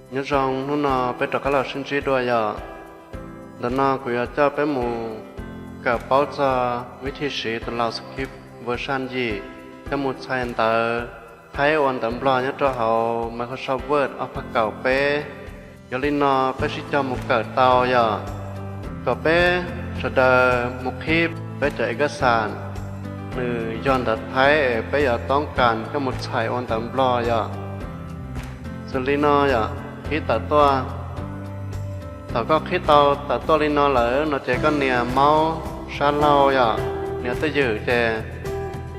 Nyob zoo, hnub no peb rov qab los sib ntsib dua yom. Ntawm no kuv yuav coj peb mus kawm paub txog vib thij siv tus Louscript version yim coj mus txhais ntawv Thaib ua ntawv Nplog nyob rau hauv Microsoft Word ob phav kaum peb. Yog li no peb sib cog mus kawm tau yom. Kom peb sawv daws mus qhib peb cov ev kas xas, nws yog ntawv Thaib es peb yuav toob kas coj mus txhais ua ntawv Nplog yom. Xws li no yom, qhib tawm tuaj. Thaum koj qhib tau tawm tuaj li no lawm no ces koj nias maub sab laug yom, nias twj ywm ces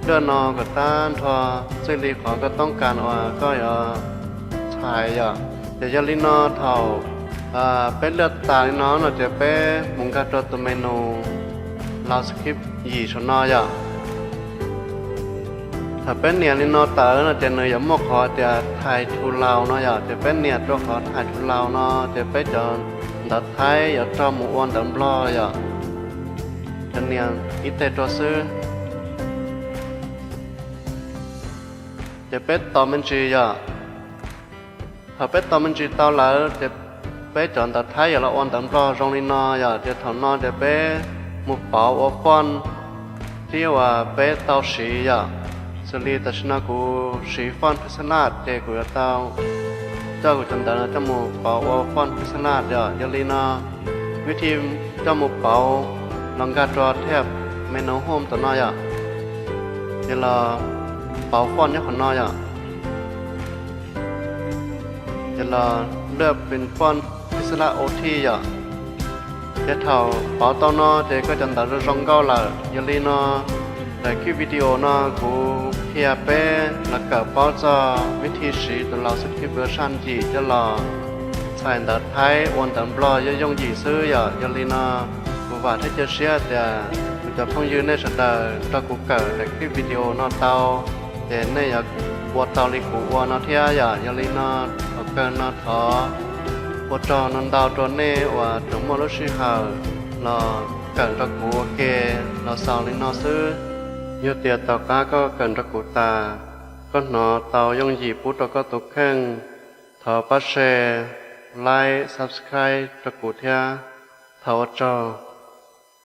luaj no kom tag nrho txij li qhov koj toob kas uas koj yuav txhais yom. Ces yog li no thaum peb luaj tas li no no ces peb mus nkag rau tus menu Louscript yim saum no yom. Thaum peb nias li no tawm no ces nws yuav muaj qhov tias Thaij to Laus no yom, ces peb nias rau qhov Thaij to Laus no ces peb cov ntawv Thaib yuav raug mus ua ntawv Nplog yom. Cov nias ib teg rau xwb. Ces peb tos me ntsis yom. Thaum peb tos me ntsis tau lawm ces peb cov ntawv Thaib yuav los ua ntawv Nplog zoo li no yom. Ces thaum no ces peb mus pauv ua font thib uas peb tau siv yom. Xws li tam sim no kuv siv font Pixelab ces kuv yuav tau coj kuv cov ntawv no coj mus pauv ua font Pixelab yom. Yog li no vib thij coj mus pauv los nkag rau tab menu Home tom no yom. Ces los pauv font nyob qhov no yom. Ces los luaj pes font Pixelab O T yom. Ces thaum pauv tau no ces koj cov ntawv zoo zoo nkauj lawm. Yog li no daim clip video no kuv qhia peb los kawm paub txog vib thij siv tus Louscript version yim coj los txhais ntawv Thaib ua ntawv Nplog yooj yooj yim xwb yom. Yog li no kuv vam thiab cia siab tias kuv cov phooj ywg nej sawv daws nrog kuv kawm daim clip video no tau, ces nej yuav ua tau li kuv ua no thiab yom. Yog li no thaum kawg no thov ua tsaug ntau ntau rau nej uas tseem muaj lub sij hawm los kawm nrog kuv ua ke los xaus li no xwb. Yog tias tom qab koj kawm nrog kuv tas, koj hnov tau yooj yim pub rau koj tus kheej, thov pab share, like, subscribe rau kuv thiab. Thov ua tsaug.